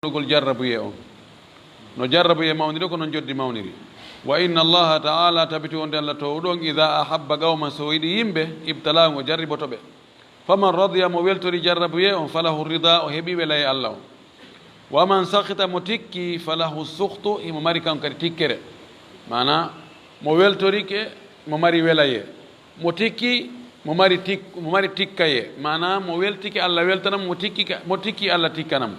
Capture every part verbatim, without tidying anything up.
waɗugol jarrabuyee on. No jarrabuyee mawniri, ko non joddi mawniri. Wa inna Allaha ta'ala, tabiti wonde Allah toowuɗo on, idha ahabba qawman, so o yiɗi yimɓe, ibtalahum, o jarriboto ɓe. Faman radiya, mo weltori jarrabuyee on, falahu rida, o heɓi welayee Allah on. Wa man sakhita, mo tikki, falahu sukhtu, himo mari kan kadi tikkere. Maanaa, mo weltorike, mo mari welayee. Mo tikki, mo mari tik-, mo mari tikkayee. Maanaa, mo weltike, Allah weltanamo, mo tikki ka, mo tikki, Allah tikkanamo.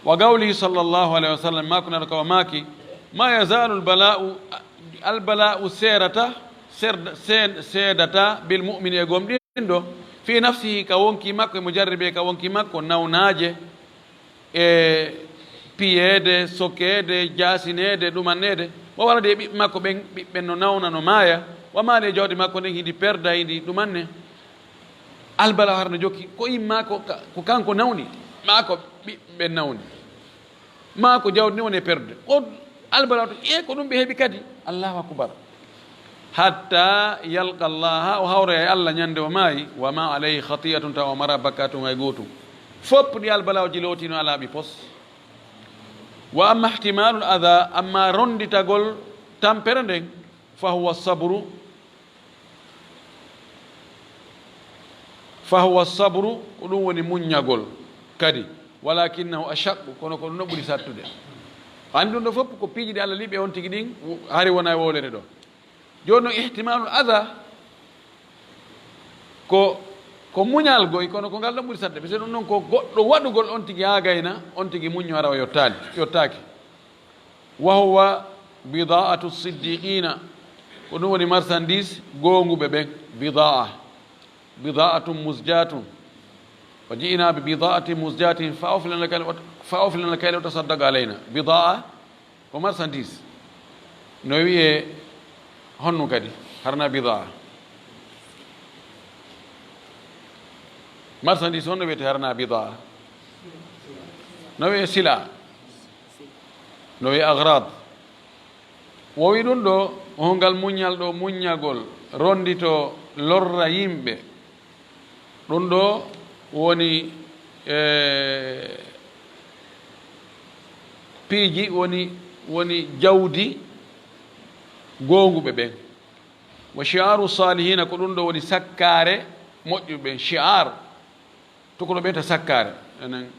Wa qawlihi sallallahu alayhi wa sallam, maako Naaɗo ka o maaki, "Ma yazaalu al-balaa'u, al-balaa'u seerata, seerda-, seen-, seedata bil mu'mini e gomɗinɗo, fi nafsihi ka wonkii makko, e mo jarribee ka wonkii makko, nawnaaje e piyeede, sokeede, jaasineede, ɗumanneede, wa waladi e ɓiɓɓe makko ɓen, ɓiɓɓe no nawna, no maaya, wa maali e jawdi makko ndin, hindi perda, hindi ɗumanne." Albala hara no jokki, ko imma ko ka-, ko kanko nawni, maa ko ɓiɓɓe nawni, maa ko jawdi ni woni e perdude. O albala to, e ko ɗum ɓe heɓi kadi. Allahu akbar. Hatta yalqa Allah, o hawra e Allah ñande o maayi, wa ma alayhi khati'atun, tawa o mara bakkaatu hay gootum. Fopp ɗi albala o jilotino alaaɓi pos. Wa amma ihtimalul adha, amma ronditagol tampere nden, fa huwa sabru, fa huwa sabru, ko ɗum woni muññagol kadi, walakinnahu ashaqqu, kono ko ɗum no ɓuri sattude. Anndi ɗum ɗo fof ko piiji ɗi Allah liɓi on tigi ɗin, hari wona e wowlere ɗo. Jooni non, ihtimalul adha, ko, ko muñal goy, kono ko ngal ɗon ɓuri sattude, parce que ɗum ɗon ko goɗɗo waɗugol on tigi haa gayna, on tigi muñño hara o yottaali, yottaaki. Wa huwa bidaa'atu siddiqiina, ko ɗum woni marchandise goonguɓe ɓen. Bidaa'a, bidaa'atun muzjaatun. Wa ji'naa bi bidaa'atin muzjaatin fa awfi lanal kayla wa, fa awfi lanal kayla wa tasaddaq alaynaa. Bidaa'a ko marchandise. No wi'ee honno kadi? Harnaa bidaa'a. Marchandise honno wi'etee harnaa bidaa'a? No wi'ee sila. No wi'ee agrad. Wowi ɗum ɗo, hongal muññal ɗo muññagol, rondito lorra yimɓe. Ɗum ɗo woni, eh, piiji, woni, woni jawdi goonguɓe ɓen. Wa shi'aaru saalihiina, ko ɗum ɗo woni sakkaare moƴƴuɓe ɓen. Shi'aar, tukuloo ɓe ta sakkaare, enen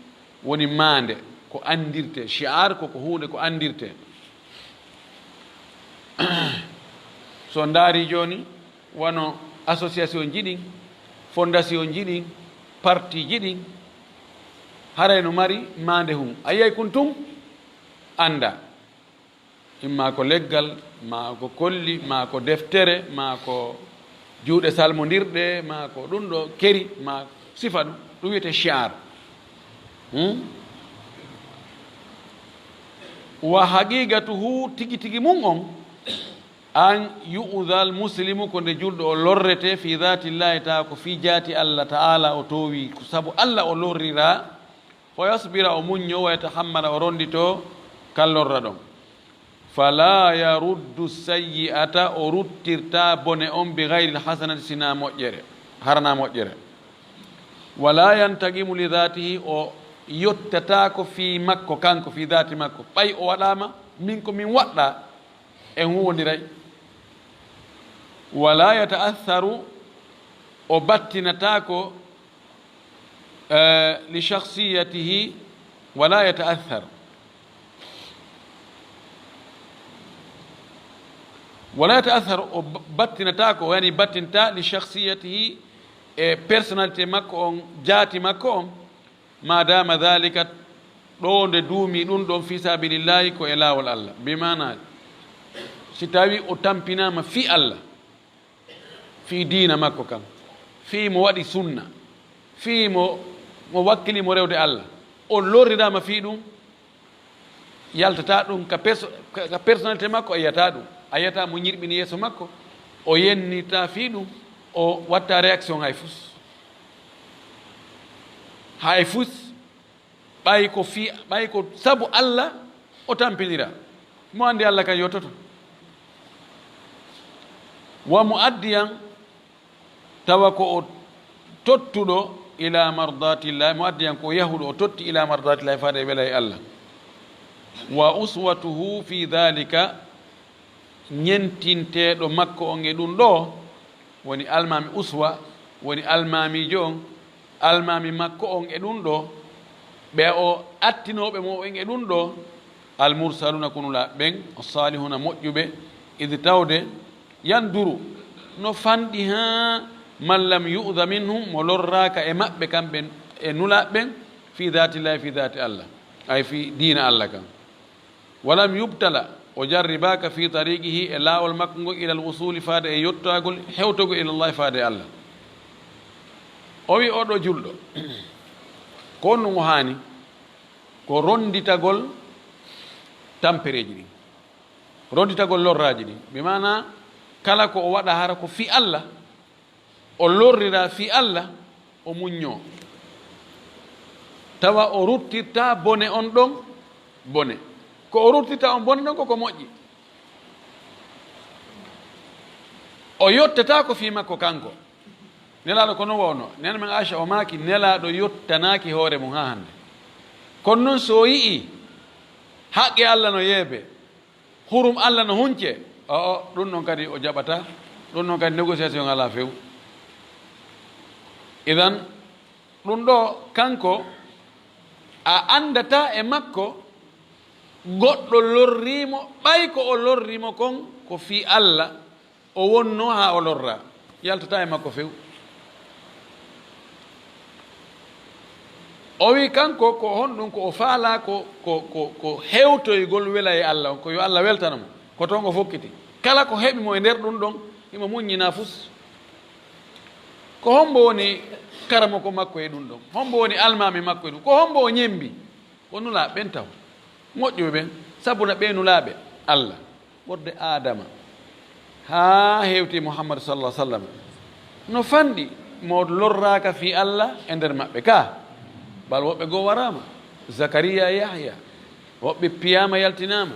woni maande, ko anndirtee. Shi'aar ko, ko huunde ko anndirtee. So ndaari jooni, wano association ji ɗin, fondation ji ɗin, parti ji ɗin, haray no mari maande hun. A yiyay kun tun? Anndaa. Imma ko leggal, maa ko kolli, maa ko deftere, maa ko juuɗe salmondirɗe, maa ko ɗum ɗo keri, maa sifa ɗum, ɗum wiyetee shi'aar. Hmm? Wa haqiqatuhu, tigi tigi mun on, an yu'udhal muslimu, ko nde julɗo o lorretee, fi dhatillahi, tawa ko fii jaati Allah ta'ala o toowi, ko sabu Allah o lorriraa, fa yasbira, o muñño, wa yatahammala, o ronndito kan lorra ɗon. Fala yaruddu sayyi'ata, o ruttirtaa bone on, bi ghayril hasanati, sinaa moƴƴere, harnaa moƴƴere. Wala yantaqimu li dhatihi, o yottataako fii makko kanko, fii dhati makko. Ɓay o waɗaama, min ko min waɗɗaa, en huuwondiray. Wala yata'atharu, o battinataako, eh, li shakhsiyatihi, wala yata'athar. Wala yata'athar, o ba-, battinataako, yani battinta li shakhsiyatihi, e personnalité makko on, jaati makko on, ma dama dhalika, ɗo nde duumi ɗum ɗon fi sabilillahi, ko e laawol Allah. Bi maana, si tawi o tampinaama fi Allah, fii diina makko kan, fii mo waɗi sunna, fii mo, mo wakkili mo rewde Allah, o lorriraama fii ɗum, yaltataa ɗum ka perso-, ka, ka personnalité makko, a yiyataa ɗum. A yiyataa mo ñirɓini yeeso makko, o yennitaa fii ɗum, o watta réaction hay fus. Hay fus. Ɓay ko fii, ɓay ko sabu Allah o tampinira. Mo anndi Allah kan yottoto. Wa mu'addiyan, tawa ko o tottuɗo ila mardatillahi, mo addi yan ko yahuɗo o totti ila mardatillahi faade e welay Allah. Wa uswatuhu fi dhalika, ñentinteeɗo makko on e ɗun ɗoo, woni almaami uswa, woni almaamiijo on, almaami makko on e ɗun ɗoo, ɓe o attinooɓe mo on e ɗun ɗoo, al mursaluuna ko nulaaɓe ɓen, as-saalihuna moƴƴuɓe, id tawde, yanduru, no fanɗi haa man lam yu'da minhum, mo lorraaka e maɓɓe kamɓe e nulaaɓe ɓen, fi datillahi, fi dati Allah, ay fi diina Allah kan. Walam yubtala, o jarribaaka fi tariqihi e laawol makko ngol ilal wusuli faade e yottagol, hewtogol ilallahi faade e Allah. O wi oɗo julɗo, ko honɗun o haani? Ko ronditagol tampereeji ɗin, ronditagol lorraaji ɗin, bi maana kala ko o waɗa hara ko fi Allah, o lorrira fi Allah, o muññoo. Tawa o ruttirta bone on ɗon bone. Ko o ruttirta on bone ɗon ko ko moƴƴi. O yottata ko fii makko kanko. Nelaaɗo ko non wawno. Nene men Aisha o maaki Nelaaɗo yottanaaki hoore mun haa hannde. Kono non so o yi'ii haqqe Allah no yeebee, hurum Allah no huncee, o, o, ɗun ɗon kadi o jaɓataa, ɗun ɗon kadi négociation alaa few. Idan, ɗun ɗoo kanko a anndataa e makko goɗɗo lorrii mo, ɓay ko o lorri mo kon ko fii Allah, o wonnoo haa o lorraa, yaltataa e makko few. O wi'i kanko ko honɗun ko o faalaa ko, ko, ko, ko hewtoygol wela e Allah on, ko yo Allah weltano mo, ko ton o fokkiti. Kala ko heɓi mo e nder ɗun ɗon, himo muññinaa fus. Ko hombo woni karamoko makko e ɗun ɗon? Hombo woni almaami makko e ɗun? Ko hombo o ñembi? Ko nulaaɓe ɓen taw. Moƴƴuɓe ɓen, sabuna ɓe nulaaɓe Allah, ɓorde Aadama haa hewti Muhammadu sallallahu alaihi wasallam, no fanɗi mo lorraaka fii Allah e nder maɓɓe ka. Bal woɓɓe goo waraama, Zakariya e Yahya, woɓɓe piyaama yaltinaama,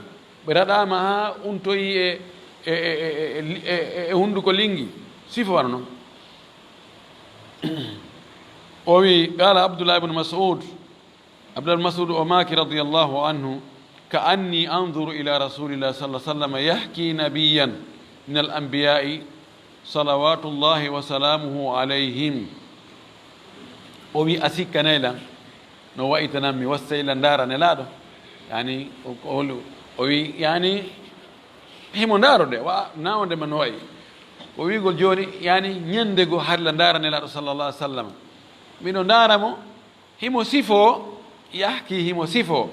ɓe raɗaama haa untoyi e, e, e, e, e, e, e hunduko lingi, sifo wano non. O wi, qala Abdullah ibn Mas'ud, Abdullah ibn Mas'ud o maaki radiyallahu anhu, ka anni anzuru ila rasulillahi sallallahu alaihi wasallam yahki nabiyyan min al anbiya'i salawatullahi wa salamuhu alayhim. O wi a sikkanay lan, no wa'itanammi, wassay lan ndaara Nelaaɗo. Yani, o, o, o wi, yani, himo ndaaro de, wa, na wonde man wa'i. Ko wi'ugol jooni, yani, ñande goo hari la ndaara Nelaaɗo sallallahu alaihi wasallam. Miɗo ndaara mo, himo sifoo, yahki himo sifoo.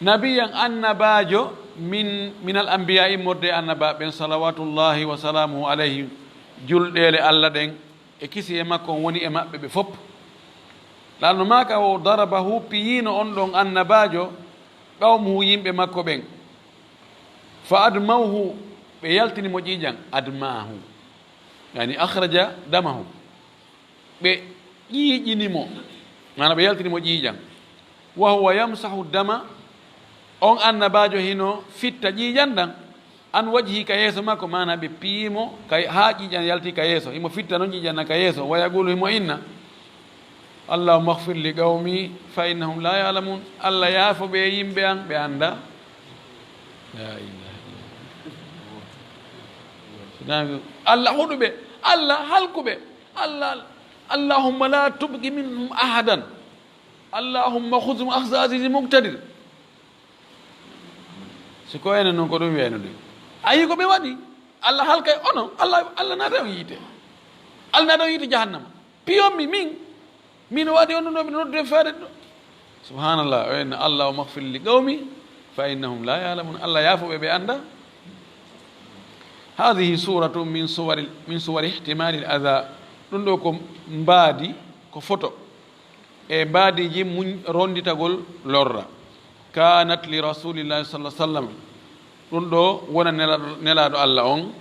Nabiyan annabaajo min, minal anbiya immorde annabaaɓe ɓen, salawatullahi wa salamuhu alayhim, julɗeele Allah ɗen e kisi e makko on woni e maɓɓe ɓe fop. Laal no maaka o darabahu piyiino on ɗon annabaajo, qawmuhu yimɓe makko ɓen. Fa admawhu, ɓe yaltini mo ƴiiƴan, admahu. Yani akhraja damahu. Ɓe ƴiiƴini mo, maana ɓe yaltini mo ƴiiƴan. Wa huwa yamsahu dama, on annabaajo hino fitta ƴiiƴan ɗan, an wajhi ka yeeso makko, maana ɓe piyi mo ka, haa ƴiiƴan yalti ka yeeso, himo fitta non ƴiiƴan ɗan ka yeeso, wa yaqulu, himo inna, "Allahumma ighfir li qawmi fa innahum la ya'lamun." Allah yaafo ɓe yimɓe an, ɓe annda. La ilaha illallah. Allah huɗu ɓe, Allah halku ɓe, Allah, "Allahumma la tubqi minhum ahadan. Allahumma khudhum akhza azizin muqtadir." Si ko enen non ko ɗum wiyayno ɗum. A yii ko ɓe waɗi? Allah halkay onon. Allah, Allah naata on yiite. Allah naata on yiite jahannama. Piyon mi min. Min waɗi on ɗum ɗo, miɗo noddu en faade ɗum ɗo. Subhanallah. O inna, "Allahumma ighfir li qawmi fa innahum la ya'lamun." Allah yaafo ɓe, ɓe annda. Hadhihi suratun min suwari, min suwari ihtimali al adha. Ɗum ɗo ko mbaadi, ko foto e mbaadiiji muñ ronditagol lorra. Kanat li rasulillahi sallallahu alaihi wasallam. Ɗum ɗo wona nela-, nelaaɗo Allah on.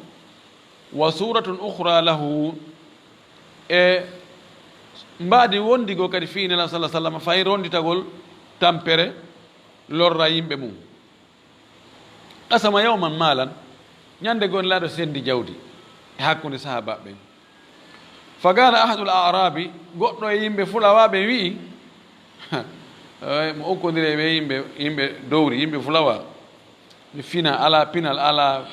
Wa suratun ukhra lahu. E mbaadi wondi goo kadi fii nelaaɗo sallallahu alaihi wasallam fay ronditagol tampere lorra yimɓe mum. Qasama yawman malan, ñande goo Nelaaɗo sendi jawdi e hakkunde sahaabaaɓe ɓen. Faqala ahadul a'rabi, goɗɗo e yimɓe fulawaa ɓen wi'i, eh, mo okkondiri e ɓe yimɓe, yimɓe dowri, yimɓe fulawaa, mi fina, alaa pinal, alaa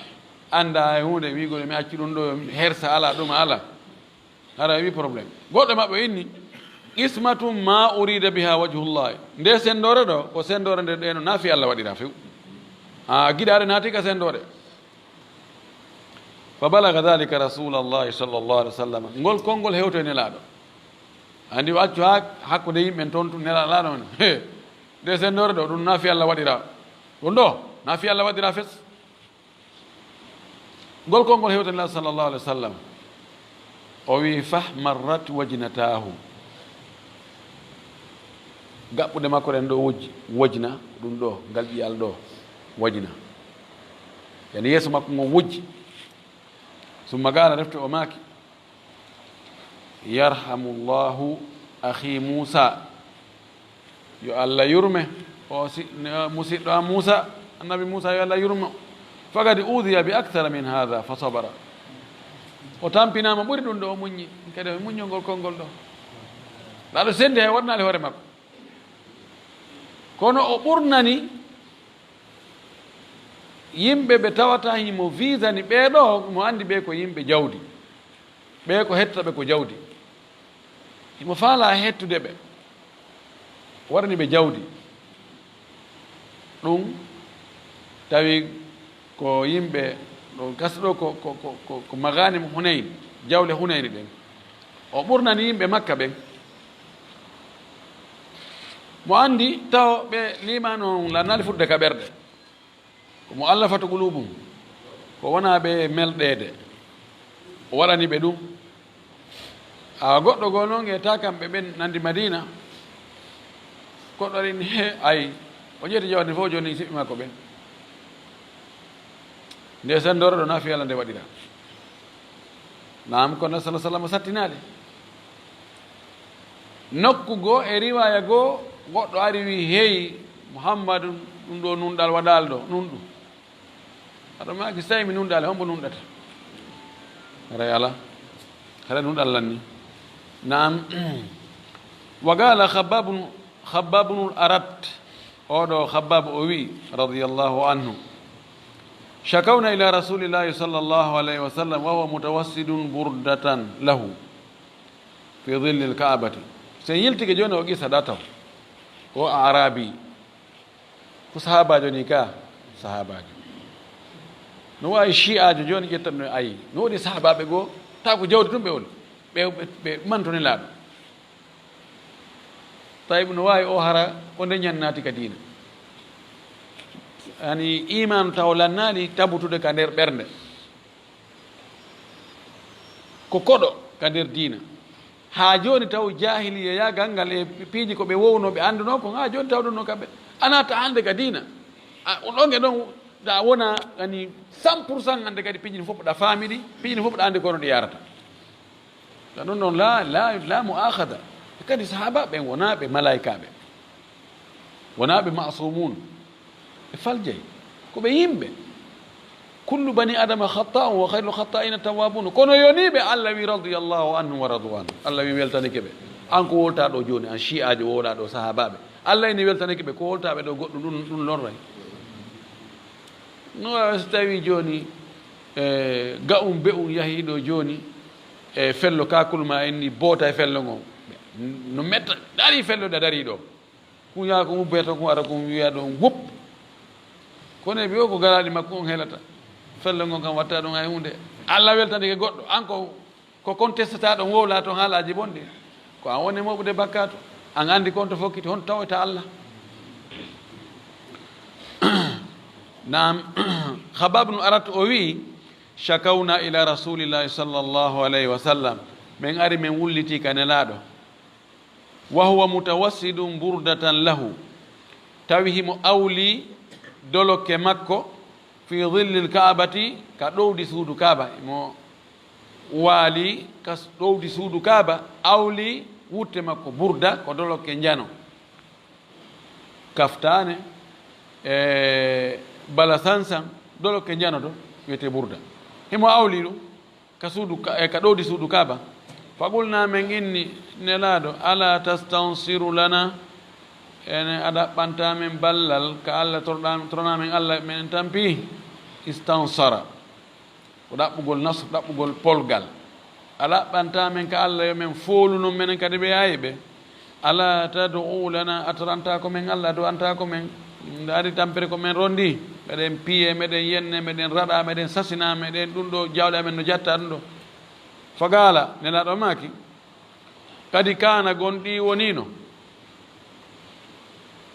annda e huunde, wi'ugol mi acci ɗum ɗo, hersa alaa, ɗum alaa. Hara wi problème. Goɗɗo maɓɓe inni, qismatun ma urida biha wajhullahi. Nde sendoore ɗo, ko sendoore nde ɗeno nafi Allah waɗira few. A giɗaare naati ka sendoore. Fa balaga dhalika rasulallahi sallallahu alaihi wasallam. Ngol konngol hewto e Nelaaɗo. Andi o accu haa hakkunde yimɓe ton tun Nelaaɗo on. He, nde sendoore ɗo, ɗum nafi Allah waɗira. Ɗum ɗo, nafi Allah waɗira fes. Ngol konngol hewtanilaaɗo sallallahu alaihi wasallam. O wi'i, "Fahmarrat wajnatahu." Gaɓɓude makko ɗen ɗo wojji, wojna, ɗum ɗo, ngal ƴi'al ɗo, wojna. Yani yeeso makko ngon wojji. Summa qala, refti o maaki, "Yarhamullahu akhi Musa." Yo Allah yurme o si-, ne-, musiɗɗo am Muusa, annabi Muusa, yo Allah yurmo. "Faqad udhiya bi akthara min hadha fa sabara." O tampinaama ɓuri ɗum ɗo, o muññi. Kadi o muññol ngol konngol ɗo. Laaɗo sendi hay waɗnaali hoore makko. Kono o ɓurnani yimɓe ɓe tawata himo visani ɓee ɗo, mo andi ɓe ko yimɓe jawdi. Ɓe ko hetta ɓe ko jawdi. Himo faalaa hettude ɓe, waɗani ɓe jawdi. Ɗum tawi ko yimɓe, ɗo gasa ɗo ko, ko, ko, ko, ko Maghanim Hunayn, jawle Hunayni ɗen. O ɓurnani yimɓe Makka ɓen. Mo anndi taho ɓe liimaano on lannaali fuɗde ka ɓerɗe. Ko mu'allafatu qulubuhum, ko wonaa ɓe melɗeede, o waɗani ɓe ɗum. Awa goɗɗo goo non e taa kamɓe ɓen nandi Madiina, goɗɗo ari ni, he, ay, o ƴetti jawdi fof jooni siɓɓi makko ɓen. Nde senndore ɗo nafi Alla nde waɗira. Naam, kono sallallahu alaihi wasallam sattinaali. Nokku goo e riwaaya goo, goɗɗo ari wi'i, "Hey, Muhammadu, ɗum ɗo nunɗal waɗaali ɗo, nunɗu." Aɗa maaki, "So tawii mi nunɗaali, hombo nunɗata?" Haray alaa. Haray nunɗal lanni. Naam. Wa qaala Khabbabun, Khabbabun Arat. Oo ɗoo Khabbab o wi'i, radiyallahu anhu, "Shakawna ila Rasulillahi sallallahu alayhi wa sallam wa huwa mutawassidun burdatan lahu fi dhillil Ka'bati." Si en yiltike jooni o qissa ɗa taw. O A'raabi. Ko sahaabaajo ni ka? Sahaabaajo. No waawi shi'aajo jooni ƴettan no ayi. No woodi sahaabaaɓe goo, taa ko jawdi tun ɓe woni. Ɓe, ɓe, ɓe mantoni laaɗo. Tawi no waawi o hara o nde ñannaati ka diina. Yani iimaanu taw lannaali tabutude ka nder ɓernde. Ko koɗo ka nder diina. Haa jooni taw jaahiliyeyaagal ngal e piiji ko ɓe wowno ɓe anndunoo kon, haa jooni taw ɗum no kamɓe. A naata hannde ka diina. A, o ɗon e ɗon, da wona yani cent pour cent hannde kadi piiji ɗin fof ɗa faamidi, piiji ɗin fof ɗa anndi kono ɗi yarata. Ka ɗum ɗon, la, la, la mu'akhadha. E kadi sahaaba ɓen wonaa ɓe malaa'ikaaɓe. Wonaa ɓe ma'sumun. Ɓe faljay. Ko ɓe yimɓe. Kullu bani Adama khatta'un wa khayrul khatta'ina tawwabun. Kono yoniiɓe, Alla wi radiyallahu anhu wa radu anhu. Alla wi weltanike ɓe. An ko woltaa ɗo jooni, an shi'aajo wowlaa ɗo sahaabaaɓe. Alla ina weltanike ɓe, ko woltaa ɓe ɗo goɗɗum ɗum, ɗum lorray. No waawi so tawii jooni, e, ga'um be'um yahii ɗo jooni, e, fello kaakol ma en ni boota e fello ngon. No metta, darii fello ɗa darii ɗo. Kun yaha kun ubbee to kun ara kun wi'a ɗon wup. Kono e ɓe o ko garaaɗi makko on helata. Fello ngon kam watta ɗon hay huunde. Alla weltanike goɗɗo. An ko, ko kon testata ɗon wowla ton haalaaji bonɗi. Ko an woni moɓude bakkaatu. An anndi kon to fokkiti hon tawata Alla. Naam, Khabbab ibn Arat o wi'i, "Shakawna ila Rasulillahi sallallahu alayhi wa sallam." Men ari men wulliti ka Nelaaɗo. "Wa huwa mutawassidun burdatan lahu." Tawi himo awli dolokke makko fi dhillil Ka'bati, ka ɗowdi suudu Kaaba. Himo waali ka s-, ɗowdi suudu Kaaba, awli wutte makko burda, ko dolokke njano. Kaftaane, e bala sansan, dolokke njano to, wiyetee burda. Himo awli ɗum ka suudu Ka-, e ka ɗowdi suudu Kaaba. Faqulnaa men inni, Nelaaɗo, alaa tastansiru lanaa? Ene a ɗaɓɓantaa men ballal ka Alla torɗaa-, toranaa men Alla, men tampi? Istansara. Ko ɗaɓɓugol nasr, ɗaɓɓugol polgal. A ɗaɓɓantaa men ka Alla yo men foolu non menen kadi ɓe yaayi ɓe. Alaa tad'u lanaa, a torantaako men Alla, a du'antaako men. Nde ari tampere ko men rondi, meɗen piyee, meɗen yennee, meɗen raɗaa, meɗen sasinaa, meɗen ɗun ɗoo, jawle amen no jattaa ɗun ɗoo. Faqaala, Nelaaɗo maaki, qad kaana, gonɗii woniino,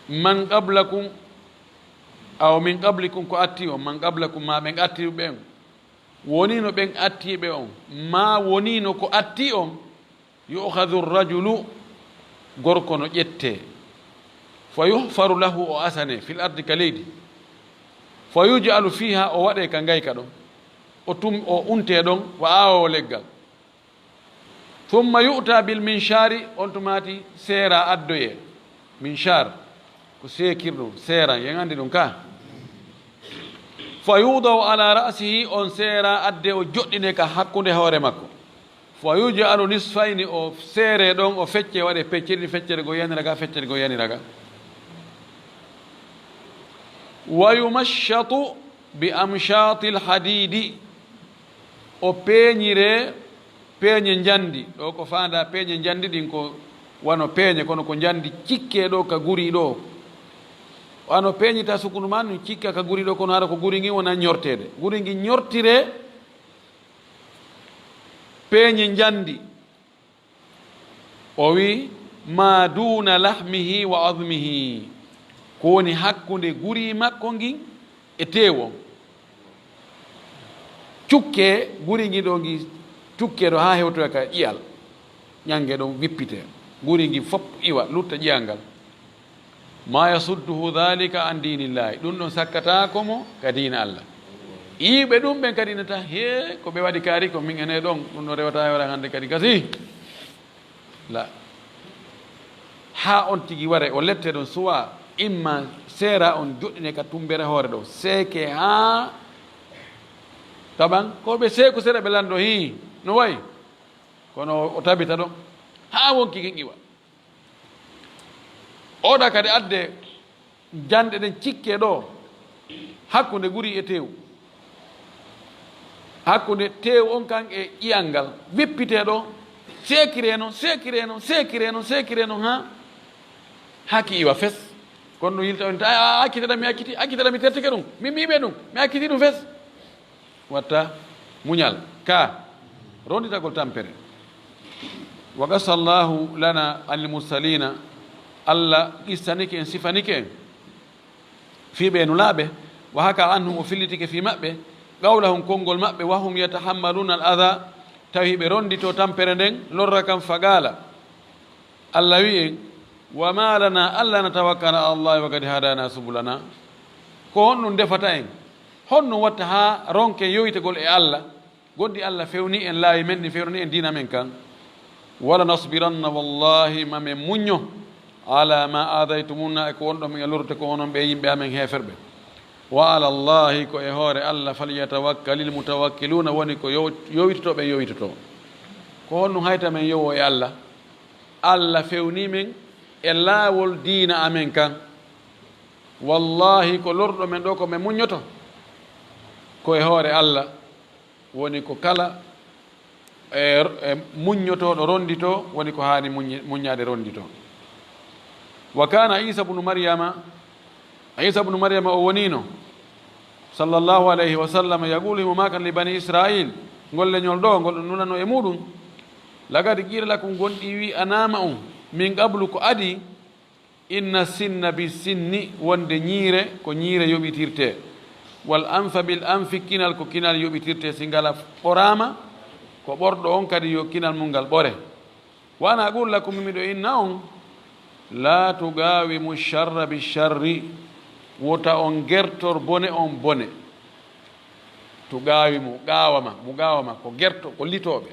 man qablakum, aw min qablikum, ko atti on, man qablakum, maa ɓen attiiɓe ɓen, woniino ɓen attiiɓe on, maa woniino ko atti on, yu'khadhu rajulu, gorko no ƴettee, fa yuhfaru lahu, o asanee, fil ardi, ka leydi, fa yuj'alu fiihaa, o waɗee ka ngayka ɗon, o tum-, o untee ɗon, wa aawoowo leggal. Thumma yu'ta bil minshari, on tumaati seera addoyee. Minshar, ko seekirɗum, seeran, en anndi ɗum ka. Fa yudau ala ra'sihi, on seera adde o joɗɗine ka hakkunde hoore makko. Fa yuj'alu nisfayni, o seere ɗon, o fecce, waɗe feccere, feccere go yanira ga, feccere go yanira ga. Wa yumashshatu bi amshatil hadidi, o peeñire peeñe njandi. Ɗo ko faandaa peeñe njandi ɗin ko wano peeñe, kono ko njandi cikkee ɗo ka guri ɗo. Wano peeñita sukunu maa, ɗum cikka ka guri ɗo, kono hara ko guri ngin wona ñorteede. Guri ngin ñortire peeñe njandi. O wi'i, "Ma duna lahmihi wa azmihi." Ko woni hakkunde guri makko ngin e teewu on. Cukke guri ngin ɗo, ngi cukke ɗo haa hewtoya ka ƴi'al. Ƴange ɗon wippite. Guri ngin fof iwa, lutta ƴi'al ngal. "Ma yasudduhu dhalika an dinillahi." Ɗum ɗon sakkataako mo ka diina Allah. Iiɓe ɗum ɓen kadi ne ta, "Hee, ko ɓe waɗi kaari ko min ene ɗon, ɗum ɗon rewata e wara hannde kadi gasi." La. Haa on tigi ware, o lette ɗon suwa, imma seera on joɗɗine ka tumbere hoore ɗo, seeke haa taɓan, ko ɓe seeku seeɗa ɓe lanndo, hii, no wayi? Kono o tabita ɗon, haa wonki kin iwa. Oɗa kadi adde janɗe ɗen cikke ɗo, hakkunde guri e teewu. Hakkunde teewu on kan e ƴi'al ngal, wippitee ɗo, seekiree non, seekiree non, seekiree non, seekiree non, haa, haa ki iwa fes. Kono ɗum yilta on, ta, "A, a, accitata mi acciti, accitata mi tertike ɗum, min mi yiɓe ɗum, mi acciti ɗum fes." Watta muñal, ka ronditagol tampere. Wa qassa Allahu lana anil mursalina, Allah qissanike en, sifanike en fii ɓe nulaaɓe, wa haka anhum, o fillitike fii maɓɓe, qawlahum, konngol maɓɓe, wa hum yatahammaluna al adha, tawi hiɓe rondito tampere nden, lorra kan, fa qala, Allah wi'i en, "Wa ma lana alla natawakkala ala Allahi wa qad hadana subulana." Ko honɗum defata en? Honɗum watta haa ronken yowitagol e Allah? Goɗɗi Allah fewni en laawi men ɗin, fewnani en diina men kan. "Wala nasbiranna, wallahi ma men muñño, ala ma adaytumuna, e ko wonɗon men e lorrude ko onon ɓe yimɓe amen heeferɓe. Wa ala Allahi, ko e hoore Allah, falyatawakkalil mutawakkiluna, woni ko yow-, yowitotooɓe yowitotoo." Ko honɗum hayta men yowo e Allah? Allah fewni men e laawol diina amen kan. Wallahi, ko lorɗo men ɗo, ko men muññoto, ko e hoore Allah woni ko kala e, e muññotooɗo rondito, woni ko haani muññi-, muññaade rondito. Wa kana Isa bnu Maryama, Isa bnu Maryama o woniino, sallallahu alayhi wa sallam, yaqulu, himo maaka li bani Israil, ngol leñol ɗo, ngol ɗum nulano e muɗum, laqad qila lakum, gonɗi wi'anaama on, min qablu, ko adii, inna sinna bi sinni, wonde ñiire ko ñiire yoɓitirtee, wal anfa bil anfi, kinal ko kinal yoɓitirtee, si ngal ɓoraama, ko ɓorɗo on kadi yo kinal mun ngal ɓore. Wa ana aqulu lakum, miɗo inna on, la tuqawimu sharra bi sharri, wota on gertor bone on bone. Tuqawimu, qawama, muqawama, ko gerto, ko litooɓe.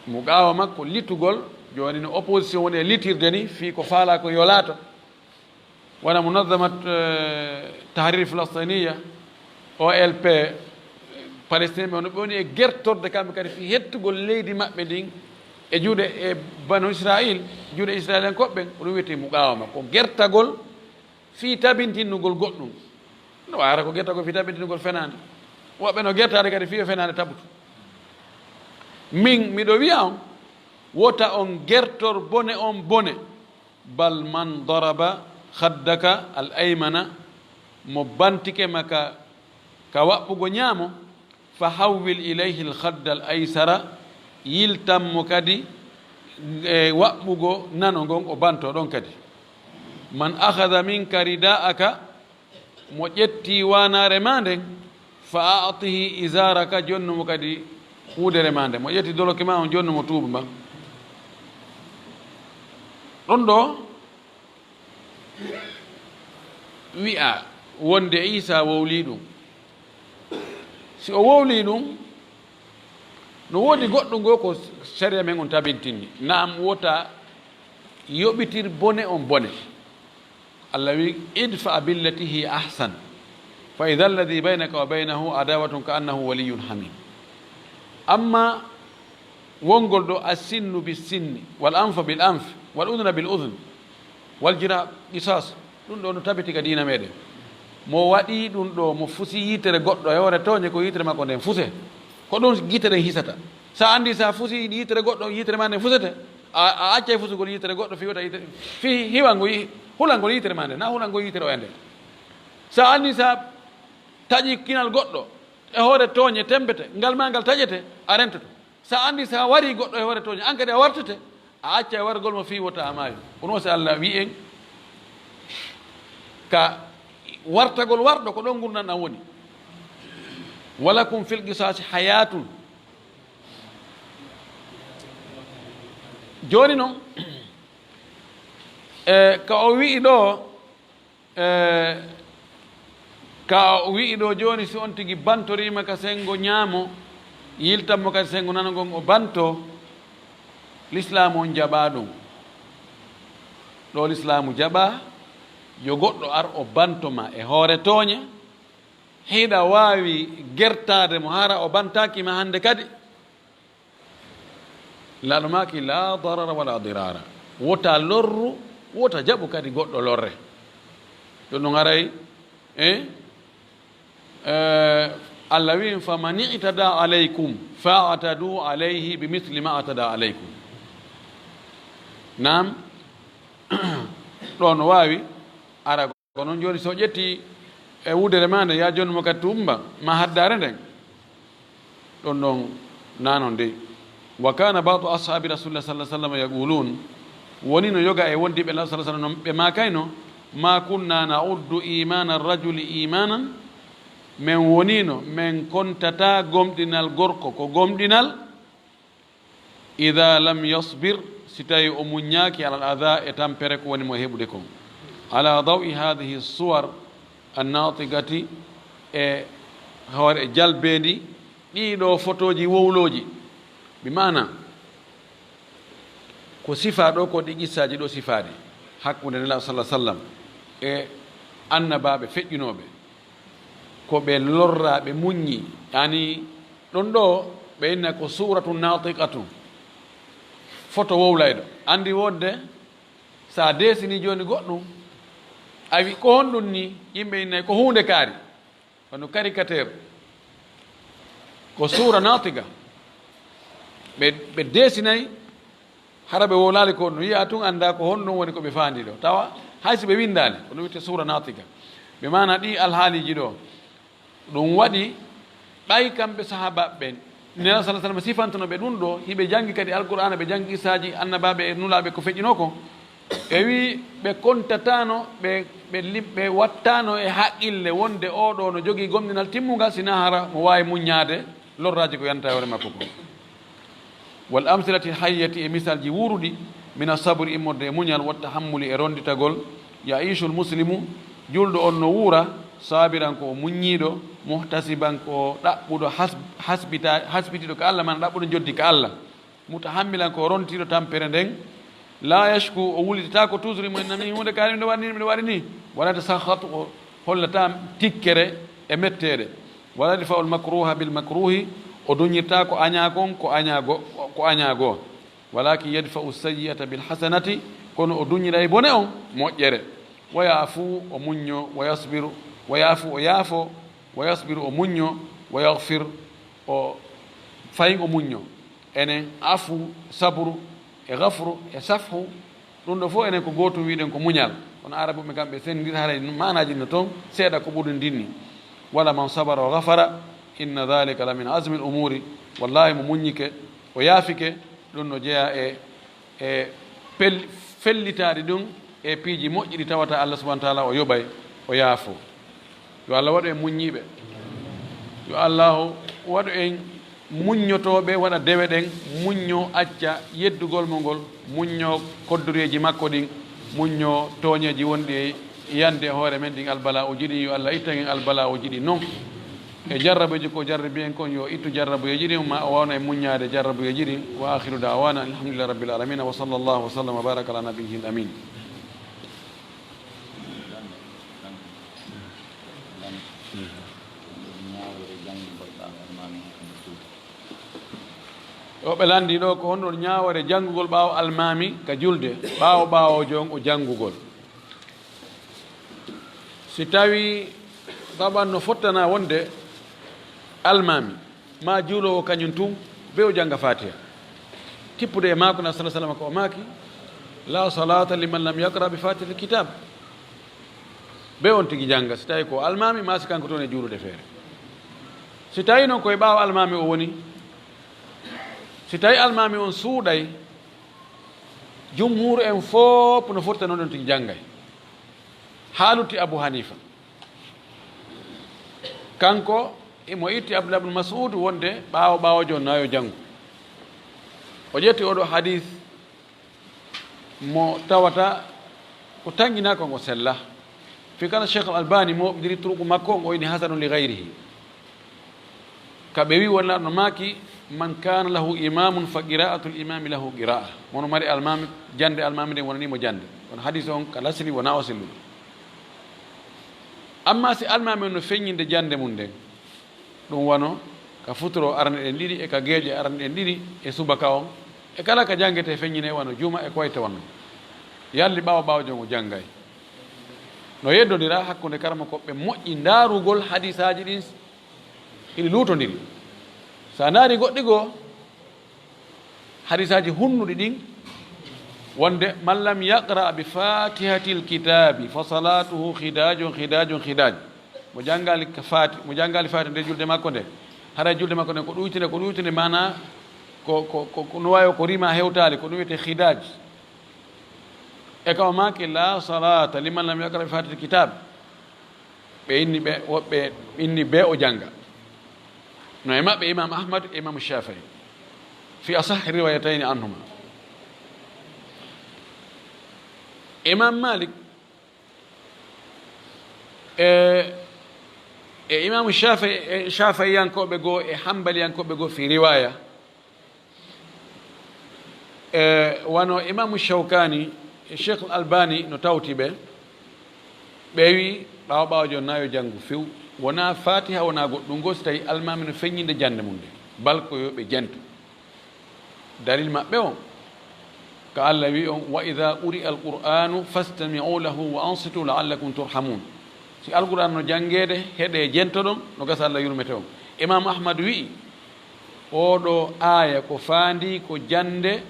Muqawama ko litugol, jooni no opposition woni e litirde ni, fii ko faalaa ko yo laato. Wona Munazzamat, eh, Tahrir Filastiniya, O L P, Palestinenɓe, hono ɓe woni e gertorde kamɓe kadi fii hettugol leydi maɓɓe ndin e juuɗe e Banu Israil, juuɗe Israilankooɓe ɓen, ko ɗum wi'etee muqaawama, ko gertagol fii tabintinnugol goɗɗum. No waawi hara ko gertagol fii tabintinnugol fenaande. Woɓɓe no gertaade kadi fii yo fenaande tabutu. Min, miɗo wi'a on, wota on gertor bone on bone. Bal man daraba khaddaka al aymana, mo bantike ma ka, ka waɓɓugo ñaamo, fa hawwil ilayhi al khadda al aysara, yiltan mo kadi e waɓɓugo nano ngon, o banto ɗon kadi. Man akhadha minka ridaaka, mo ƴetti waanaare maa nden, fa a'tihi izaaraka, jonnu mo kadi huudere maa nden. Mo ƴetti doloke maa on, jonnu mo tuuba ma. Ɗon ɗoo wi'a wonde Iisaa wowlii ɗum. Si o wowlii ɗum, no woodi goɗɗum goo ko sariya men on tabintinni. Naam, wota yoɓitir bone on bone. Allah wi, "Idfa billati hiya ahsan, fa idha alladhi baynaka wa baynahu adawatun ka annahu waliyyun hamim." Amma wongol ɗo, "As-sinnu bis-sinni, wal anfa bil anf, wal udhna bil udhn, wal jira qisas." Ɗum ɗo no tabiti ka diina meɗen. Mo waɗi ɗum ɗo, mo fusi yitere goɗɗo e hoore tooñe, ko yitere makko nden fuse. Ko ɗum yitere nden hisata. Sa andi sa fusi yitere goɗɗo, yitere ma nden fusete. A, a accay fusugol yitere goɗɗo fii wota yitere, fii hiwangol yi-, hulangol yitere ma nden, na hulangol yitere o e nden. Sa andi sa taƴi kinal goɗɗo e hoore tooñe tembete, ngal ma ngal taƴete, a rentoto. Sa andi sa wari goɗɗo e hoore tooñe, an kadi a wartete, a accay wargol mo fii wota a maayu. Kono si Allah wi'i en, ka wartagol warɗo, ko ɗon ngurndan ɗan woni. "Walakum fil qisasi hayatun." Jooni non, e, ka o wi'i ɗoo, e, ka o wi'i ɗoo jooni, si on tigi bantoriima ka senngo ñaamo, yiltan mo kadi senngo nano ngon, o bantoo, Lislaamu on jaɓaa ɗum. Ɗoo Lislaamu jaɓaa, yo goɗɗo ar o banto ma e hoore tooñe, hiɗa waawi gertaade mo hara o bantaaki ma hannde kadi. Laaɗo maaki, "La darara wala dirara." Wota lorru, wota jaɓu kadi goɗɗo lorre. Ɗum ɗum haray, eh? Eh, Allah wi'i, "Faman i'tada alaykum fa'tadu alayhi bi misli ma atada alaykum." Naam, ɗo no waawi ara. Ko non jooni, so ƴetti e wudere ma nde, ya jonnu mo kadi tuumba, ma haddaare nden, ɗon ɗon nanon dey. Wa kana ba'du ashabi Rasulillah sallallahu alaihi wasallam yaqulun, woni no yoga e wondiɓe Nulaaɗo sallallahu alaihi wasallam non ɓe maakayno, "Ma kunna na'uddu imana rajuli imanan," men wonino men kontata gomɗinal gorko ko gomɗinal, "idha lam yasbir," si tawi o muññaaki, "alal adha," e tampere ko woni mo e heɓude kon. Ala dawi hadhihi suwar annatigati, e hoore jalbeendi ɗii ɗoo fotooji wowlooji, bi maana ko sifaa ɗoo, ko ɗi qissaaji ɗoo sifaade hakkunde Nelaaɗo sallallahu alaihi wasallam e annabaaɓe feƴƴunooɓe, ko ɓe lorraa, ɓe muññi. Yani, ɗon ɗoo ɓe inna ko suuratu naatiqatu, foto wowlayɗo. Anndi wonde, so a deesinii jooni goɗɗum, a wi, "Ko honɗum nii?" Yimɓe innay, "Ko huunde kaari." Wano caricature, ko suura naatiga. Ɓe, ɓe deesinay, hara ɓe wowlaali ko no yi'a tun, anndaa ko honɗum woni ko ɓe faandi ɗo. Tawa hay si ɓe winndaali, ko ɗum wi'etee suura naatiga. Ɓe maana ɗii alhaaliiji ɗo. Ɗum waɗi ɓay kamɓe sahaabaaɓe ɓen, Nelaaɗo sallallahu alaihi wasallam sifantuno ɓe ɗum ɗo, hiɓe janngi kadi Alqur'aana, ɓe janngi qissaaji annabaaɓe e nulaaɓe ko feƴƴinoo ko. Ɓe wi'i ɓe kontataano, ɓe, ɓe lim-, ɓe wattaano e haqqille wonde oo ɗoo no jogii gomɗinal timmungal, sinaa hara mo waawi muññaade lorraaji ko yanta e hoore makko kon. Wal amsilati hayyati, e misalji wuuruɗi, mina sabri, immorde e muñal, wa tahammuli, e ronditagol. Ya'iishul muslimu, julɗo on no wuura, saabiran, ko o muññiiɗo, muhtasiban, ko o ɗaɓɓuɗo has-, hasbita-, hasbitiiɗo ka Allah, maana ɗaɓɓuɗo njoddi ka Allah. Mutahammilan, ko o rontiiɗo tampere nden, laa yashku, o wulitataako toujours, mo inna min huunde kaari miɗo waɗi nii, miɗo waɗi nii, wala yatasakhatu, o hollataa tikkere e metteede. ولا يدفع المكروه بالمكروه, o duñirtaa ko añaa kon, ko añaa go-, ko añaa goo. ولكن يدفع السيئة بالحسنة, kono o duñiray bone on moƴƴere. ويعفو, o muññoo, ويصبر, ويعفو, o yaafoo, ويصبر, o muññoo, ويغفر, o fayin o muññoo. Enen, afu, sabru, e gafru, e safhu, ɗun ɗoo fow enen ko gootun wi'uɗen ko muñal. Kono Arabuɓe kamɓe sendiri haray maanaaji no ton seeɗa ko ɓuri ndin ni. ولمن صبر وغفر إن ذلك لمن عزم الأمور. Wallaahi mo muññike, o yaafike, ɗun no jeyaa e, e pel-, fellitaade ɗun e piiji moƴƴi ɗi tawata Allah subhanahu wa ta'ala o yoɓay, o yaafoo. Yo Allah waɗu en muññiiɓe. Yo Allaahu waɗu en muññotooɓe, waɗa dewe ɗen, muññoo acca yeddugol mo ngol, muññoo koddoreeji makko ɗin, muññoo tooñeeji wonɗi e yande e hoore men ɗin, albala'uuji ɗin. Yo Allah ittan en albala'uuji ɗin non. E jarrabuuji ko jarribi en kon, yo ittu jarrabuuji ɗin, ma o wawna en muññaade jarrabuuji ɗin. وآخر دعوانا أن الحمد لله رب العالمين، وصلى الله وسلم وبارك على نبيه الأمين. Yo ɓe lanndii ɗoo ko honɗun ñaawoore janngugol ɓaawo almaami ka julde, ɓaawo ɓaawoojo on o janngugol. Si tawii taban no fottana wonde almaami, maa juuloowo kañun tun, be o jannga Faatiha. Tippude e maako na sala salama ko o maaki, "La salaata liman lam yaqra bi Faatihatil kitaab." Be on tigi jannga, si tawii ko almaami, maa si kanko tun e juulude feere. Si tawii non ko e ɓaawo almaami o woni, si tawii almaami on suuɗay, jumhuuru en fof no fottano ɗon tigi janngay. Haa lutti Abu Haniifa. Kanko, himo itti Abdullah ibn Mas'ud wonde ɓaawo ɓaawoojo on na yo janngu. O ƴetti oo ɗoo hadiis mo tawata ko tanginaa ko ngo sella. Fii kala Sheikh Al-Albani mooɓindiri turuqu makko on, o inni hasanun li ghayrihi. Ka ɓe wi'i wonaa no maaki, "Man kana lahu imamun fa qira'atul imami lahu qira'a." Mo no mari almaami, jannde almaami nden wonanii mo jannde. Kono hadiis on ka lasli wonaa o selluɗo. Ammaa si almaami on no feññinde jannde mun nden, ɗun wano ka futuro arane ɗen ɗiɗi, e ka geeƴe arane ɗen ɗiɗi, e subaka on, e kala ka janngete feññine wano juma e ko wayi ton wano. Yalli ɓaawo ɓaawjo on o janngay. No yeddondira hakkunde karamokooɓe moƴƴi ndaarugol hadiisaaji ɗin, hiɗi luutondiri. Si a ndaari goɗɗi goo, hadiisaaji hunnuɗi ɗin, wonde, "Man lam yaqra bi fatihatil kitabi fa salatuhu khidajun, khidajun, khidaj." Mo janngaali ka Faati-, mo janngaali Faati nde julde makko nde, haray julde makko nde ko ɗuytunde, ko ɗuytunde, maanaa ko, ko, ko, ko no waawi ko rima hewtaali, ko ɗum wiyetee khidaj. E ka o maaki, "La salata liman lam yaqra bi fatihatil kitab." Ɓe inni ɓe, woɓɓe inni be o jannga. No e maɓɓe Imam Ahmad e Imam Shafi'i. Fi asahhi riwayatayni anhuma. Imam Malik e, e Imam Shafi'i, e Shafi'iyankooɓe goo e Hanbaliyankooɓe goo fi riwaya. E, wano Imaamu Shawkaani e Sheikh Albani no tawti ɓe, ɓe wi ɓaawo ɓaawo jon na yo janngu few, wonaa Faatiha, wonaa goɗɗum goo, si tawi almaami no feññinde jannde mum nde, bal ko yo ɓe jento. Dalil maɓɓe on, ka Allah wi on, "Wa idha quri'a al-Qur'anu fastami'u lahu wa ansitu la'allakum turhamun." Si Alqur'aan no janngeede, heɗee, jentoɗon, no gasa Allah yurmete on. Imaamu Ahmad wi'i, oo ɗoo aaya ko faandii ko jannde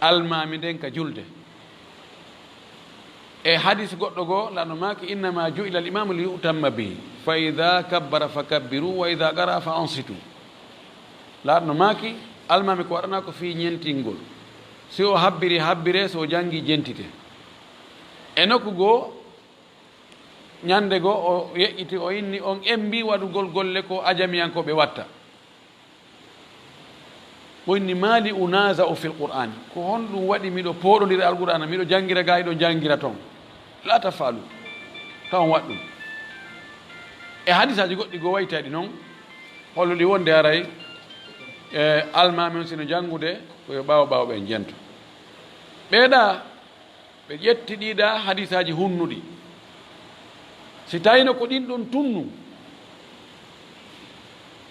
almaami nden ka julde. E hadis goɗɗo goo, Laamɗo maaki, "Innama ju'ila al-imamu li yu'tamma bihi, fa idha kabbara fa kabbiru, wa idha qara'a fa ansitu." Laamɗo maaki, almaami ko waɗanaa ko fii ñentingol. Si o habbiri, habbiree, si o janngii, jentitee. E nokku goo, ñannde goo, o yeƴƴiti, o inni, "On embii waɗugol golle ko ajamiyankooɓe watta." O inni, "Ma li unaza'u fil Qur'ani?" Ko honɗum waɗi miɗo pooɗondira Alqur'aana, miɗo janngira gaa, hiɗon janngira ton? La taf'alu. Taw on waɗ ɗum. E hadisaaji goɗɗi goo waytayɗi non, holluɗi wonde haray, e, almaami on si no janngude, ko yo ɓaawo ɓaawo ɓen jento. Ɓeeɗaa, ɓe ƴetti ɗii ɗaa hadisaaji hunnuɗi. Si tawino ko ɗin ɗon tunnu,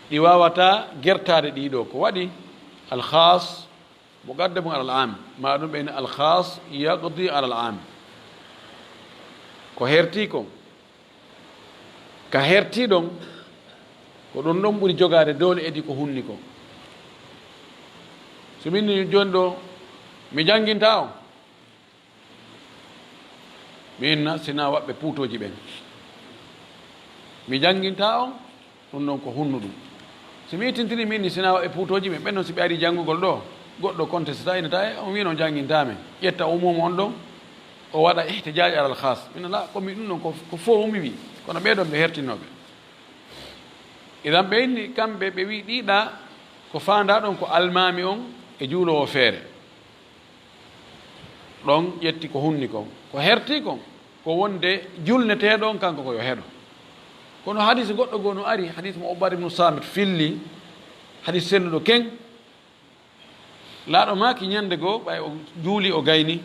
Ɗi waawataa gertaade ɗii ɗoo. Ko waɗi? Al-khaas muqaddamun alal aam, maa ɗum ɓe inni al-khaas yaqdi alal aam. Ko hertii kon, ka hertii ɗon, ko ɗum ɗon ɓuri jogaade doole edii ko hunni kon. So min ni jooni ɗoo, mi janngintaa on, mi inna sinaa waɓɓe puutooji ɓen. Mi janngintaa on, ɗum ɗon ko hunnuɗum. Si mi ittintini mi inni sinaa waɓɓe puutooji ɓen, ɓen non si ɓe arii janngugol ɗoo, goɗɗo contestaa, innata, "E, on wiino on janngintaa men." Ƴetta umuumu on ɗon, o waɗa ihtijaaji alal khaas. Min ala, ko mi ɗum ɗon ko, ko fo mi wi'i. Kono ɓee ɗon ɓe hertinnooɓe. Idan ɓe inni kamɓe ɓe wi'i ɗii ɗaa ko faandaa ɗon ko almaami on e juuloowo feere. Ɗon ƴetti ko hunni kon. Ko hertii kon, ko wonde julneteeɗo on kanko ko yo heɗo. Kono hadiis goɗɗo goo no ari, hadiis mo Ubaada ibnu Saamit filli, hadiis selluɗo ken. Laaɗo maaki ñande goo, ɓay o juuli o gayni,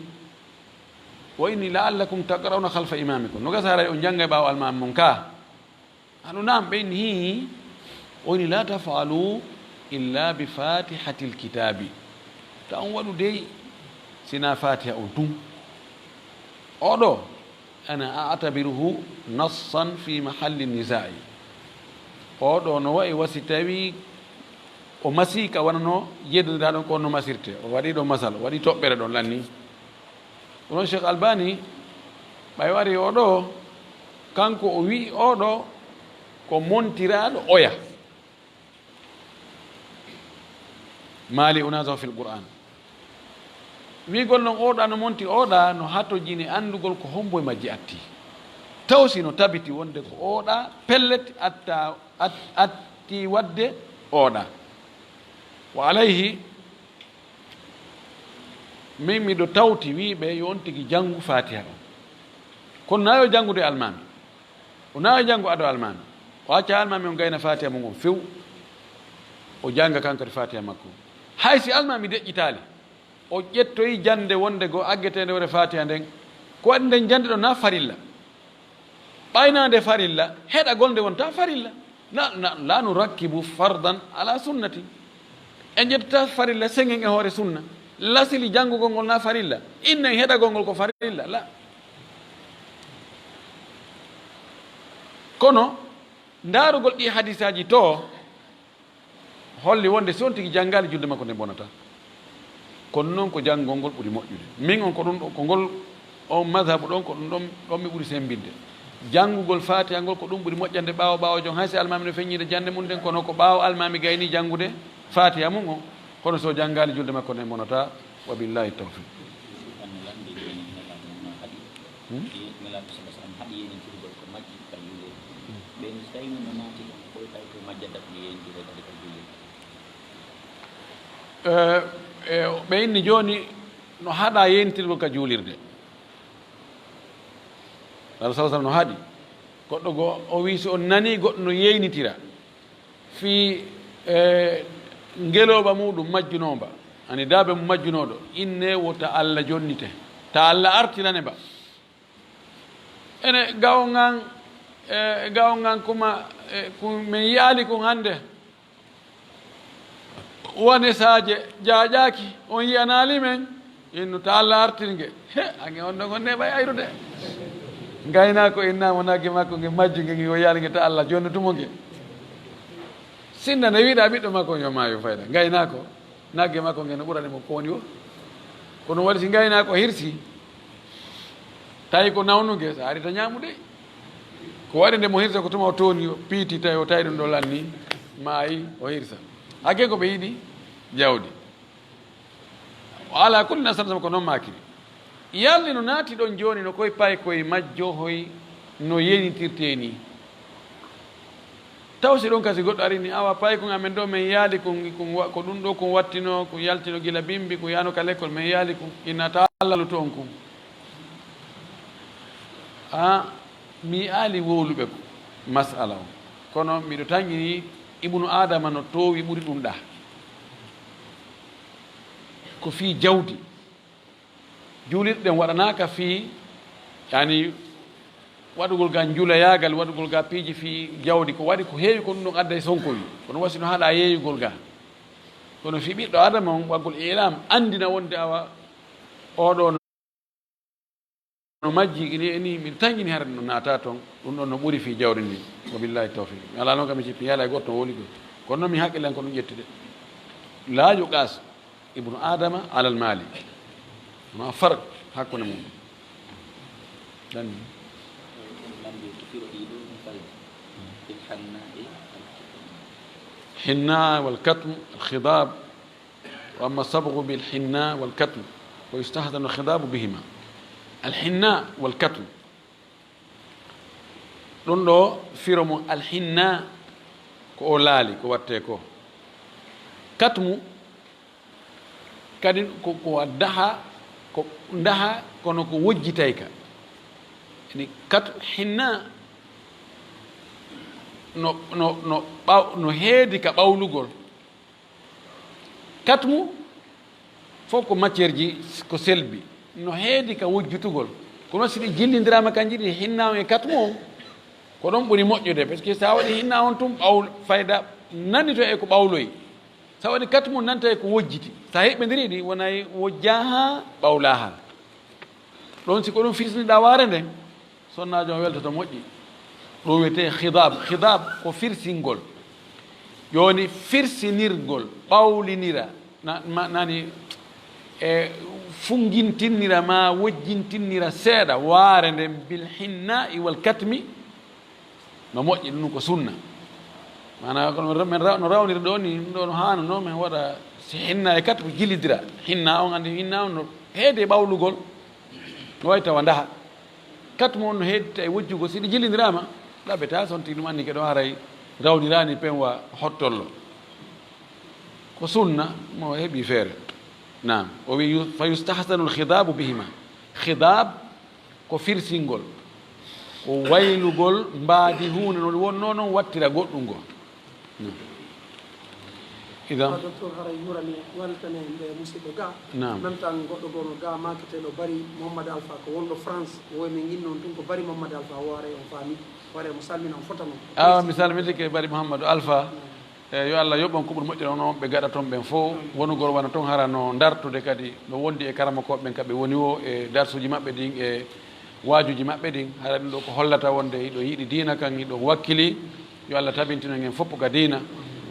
"Wa inni la'allakum taqra'una khalfa imaamikum." No gasa haray on janngay ɓaawo almaami mon kaa. Anu naam ɓen hii, o inni, "La taf'alu illa bi fatihatil kitaabi." Ta on waɗu dey sinaa Fatiha on tun. Oɗo, ana a'tabiruhu nassan fi mahalli nizaa'i. Oɗo no wa'i wa si tawi o masii ka wano no yeddondiraa ɗon ko on no masirte. O waɗi ɗon masal, o waɗi toɓɓere ɗon lanni. Ko non Cheikh Albani, ɓay o ari o ɗoo, kanko o wi'i o ɗoo ko montiraaɗo oya. Maali unazahu fil Qur'an. Wi'ugol non oɗa no monti oɗa no hatojini anndugol ko hombo e majji atti. Taw si no tabiti wonde ko oɗa pellet atta, at-, atti waɗde oɗa. Wa alayhi, min miɗo tawti wi'uɓe yo on tigi janngu Faatiha on. Kono na yo janngude almaami. O na yo janngu ado almaami. O acca almaami on gayna Faatiha mun on few. O jannga kan kadi Faatiha makko. Hay si almaami deƴƴitaali, o ƴettoyi jannde wonde go aggeteende wore Faatiha nden. Ko waɗi nden jannde ɗon na farilla. Ɓaynaande farilla, heɗagol nde wonta farilla. Na, na, la nurakkibu fardan ala sunnati. En ƴettata farilla sengen e hoore sunna. Lasili janngugol ngol na farilla. Innen heɗagol ngol ko farilla. La. Kono, ndaarugol ɗi hadisaaji to, holli wonde si on tigi janngaali julde makko nden bonataa. Kono non ko janngol ngol ɓuri moƴƴude. Min on ko ɗum ɗo, ko ngol on madhabu ɗon, ko ɗum ɗon, ɗon mi ɓuri semmbinde. Janngugol Faatiha ngol ko ɗum ɓuri moƴƴande ɓaawo ɓaawo jon, hay si almaami no feññiinde jannde mum nden, kono ko ɓaawo almaami gayni janngude Faatiha mum on, kono so janngaali julde makko nden bonataa. Wa billahi tawfiq. Hmm? Nelaaɗo sallallahu alaihi wasallam haɗi yenintirgol ko majji ka juulirde. Ɓen si tawii no naati ɗon, ko ɓuri tawi ko majja daɗi yenintirde kadi ka juulirde. Eh, eh, ɓe inni jooni no haɗa yenintirgol ka juulirde. Nelaaɗo sallallahu alaihi wasallam no haɗi. Goɗɗo goo, o wi'i si on nanii goɗɗo no yeynitira, fii, eh, ngelooba muuɗum majjunoomba, ani daabe mum majjunooɗo, innee wo ta Alla jonnite, ta Alla artirane mba. Ene ga'o ngan, eh, ga'o ngan kuma, eh, ku men yi'aali kun hannde. Wane saaje jaaƴaaki, on yi'anaali men, innu ta Alla artir nge. He, ange on ɗon on neeɓay ayrude. Ngaynaako innaama nagge makko nge majju nge, nge o yi'aali nge ta Alla jonnutumo nge. Sinna ne wiɗa ɓiɗɗo makko yo maayo fayda. Ngaynaako, nagge makko nge no ɓurani mo ko woni o. Kono waɗi si ngaynaako hirsi, tawi ko nawnu nge, sa arita ñaamude. Ko waɗi nde mo hirsa ko tuma o tooni, o piiti tawi o tawi ɗum ɗo lanni, maayi, o hirsa. Hakke ko ɓe yiɗi jawdi. O alaa kulli nasara sama ko non maakiri. Yalli no naati ɗon jooni no koy pay koy majjo hoy no yenitirtee nii. Taw si ɗon kasi goɗɗo arini, awa pay kun amen ɗo men yaali kun, kun wa-, ko ɗum ɗo kun wattino, kun yaltino gila bimbi, kun yaano ka lekkol, men yaali kun, inna ta Alla luto on kun. A, mi yi'aali wowluɓe ko mas'ala on. Kono miɗo tanƴini Ibnu Aadama no toowi ɓuri ɗum ɗa. Ko fii jawdi. Juulirɗe ɗen waɗanaaka fii, yani, waɗugol ga njulayaagal, waɗugol ga piiji fii jawdi, ko waɗi ko heewi ko ɗum ɗon adda e sonkowi. Kono wasi no haɗa yeeyugol ga. Kono fii ɓiɗɗo Aadama on, waggol ilam, anndina wonde awa oo ɗoo no majji, ni e ni, mi tanƴini hara no naata ton, ɗum ɗon no ɓuri fii jawdi ndin. Wa billahi tawfiq. Mi alaa non kam mi sippi, yala e goɗɗo woli ɗum. Kono non mi haqqillan ko ɗum ƴetti de. Laaju qas. Ibnu Adama alal maali. Ma farq hakkunde mum. Ɗan ni. Hinna wal katm, al khidab. Wa amma sabghu bil hinna wal katm, wa yustahsanu al khidabu bihima. Al hinna wal katm. Ɗun ɗoo firo mun al hinna ko o laali, ko wattee ko. Katmu kadi ko, ko a daha, ko daha, kono ko wojjitay ka. Ni kat hinna no, no, no ɓaw-, no heedi ka ɓawlugol. Katmu fof ko matière ji, ko selbi. No heedi ka wojjutugol. Kono si ɗi jillindiraama kanji ɗi, hinna on e katmu on, ko ɗon ɓuri moƴƴude. Parce que si a waɗi hinna on tun, ɓaw-, fayda nanito e ko ɓawloyi. Si a waɗi katmu on, nanta e ko wojjiti. Si a heɓɓindirii ɗi, wonay wojjaaha, ɓawlaaha. Ɗon si ko ɗum firtiniɗaa waare nden, sonnaajo on weltoto moƴƴi. Ɗum wiyetee khidaab. Khidaab ko firsingol. Jooni firsinirgol, ɓawlinira, na-, ma-, nani, e fungintinnira maa wojjintinnira seeɗa waare nden bil hinnaa'i wal katmi, no moƴƴi, ɗum ko sunna. Maanaa, kono men ra-, no rawniri ɗoo ni, ɗum ɗoo no haanunoo men waɗa, si hinna e katmu jillindira. Hinna on, anndi hinna on no heedi e ɓawlugol, no wayi tawa ndaha. Katmu on no heedita e wojjugol, si ɗi jillindiraama, ɗaɓɓetaa, so on tigi ɗum anndi ke ɗo haray rawniraani pen wa hottollo. Ko sunna mo heɓi feere. Naam. O wi'i, yu-, fa yustahsanul khidaabu bihima. Khidaab ko firsingol, ko waylugol mbaadi huunde no wonnoo non wattira goɗɗum goo. Naam. Idan. Ah, docteur, haray yurani, weltane nde musiɗɗo ga. Naam. Même tan goɗɗo goo no ga maaketee ɗo Bari Mohammad Alpha, ko wonɗo France, woy min inno on tun ko Bari Mohammad Alpha, o haray on faami, o haray mo salmina, on fotano. Awa, mi salmitike Bari Mohammadu Alpha. Naam. E, yo Allah yoɓ on ko ɓuri moƴƴude on, on ɓe gaɗa ton ɓen fof. Wonugol wano ton hara no dartude kadi, no wondi e karamokooɓe ɓen ka ɓe woni woo, e darsuuji maɓɓe ɗin, e waajuuji maɓɓe ɗin. Hara ɗum ɗoo ko hollata wonde hiɗo yiɗi diina kan, hiɗo wakkili. Yo Allah tabintino en fof ka diina.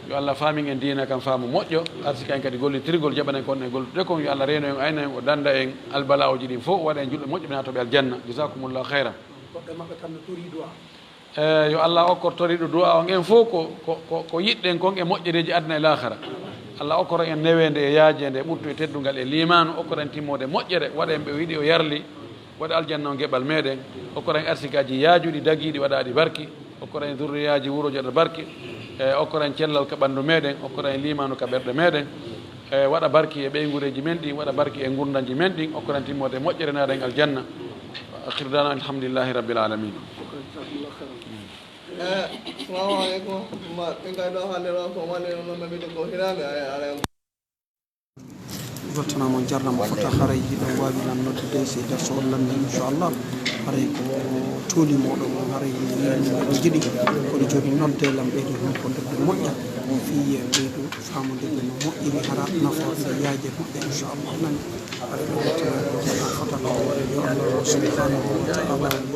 Yo Allah faamin en diina kan faamu moƴƴo. Arsika en kadi gollitirgol, jaɓana en kon e gollude kon. Yo Allah reeno en, ayna en, o danda en albala'uuji ɗin fof, waɗa en julɓe moƴƴuɓe, naatooɓe aljanna. Jazakumullahu khairan. Goɗɗo maɓɓe kam no torii du'a. E, yo Allah okkor toriiɗo du'a on en fof ko, ko, ko, ko yiɗɗen kon e moƴƴereeji aduna e laakhara. Allah okkor en neweende e yaajeende, e ɓuttu e teddungal e liimaanu, okkor en timmoode moƴƴere, waɗa en ɓe o yiɗi o yarli, waɗa aljanna on geɓal meɗen, okkor en arsikaaji yaajuɗi dagiiɗi waɗaaɗi barki, okkor en zurriyaaji wuroji waɗa barki, e okkor en cellal ka ɓandu meɗen, okkor en liimaanu ka ɓerɗe meɗen. E, waɗa barki e ɓeynguureeji men ɗin, waɗa barki e ngurndanji men ɗin, okkoren timmoode moƴƴere, naada en aljanna. Wa akhiru da'wana alhamdulillahi rabbil alamin. Eh, salamu aleykum. Ma, ɓe kay ɗo hannde ɗo ko woni no memi ko hirande, ay, ala. Weltanama, on jarnama fota, haray hiɗon waawi lan noddude si darsu on lammi, inchallah. Haray ko tooli moɗon on, haray mi yi'ani mo ɗo jiɗi. Kono jooni nodde lam ɓeydo honkondirde moƴƴa. Fii ɓeydo faamondirde no moƴƴiri, hara nafoore nde yaaje moƴƴa, inchallah. Nani, haray ɗo weltanama, on fota ko yo Allah subhanahu wa ta'ala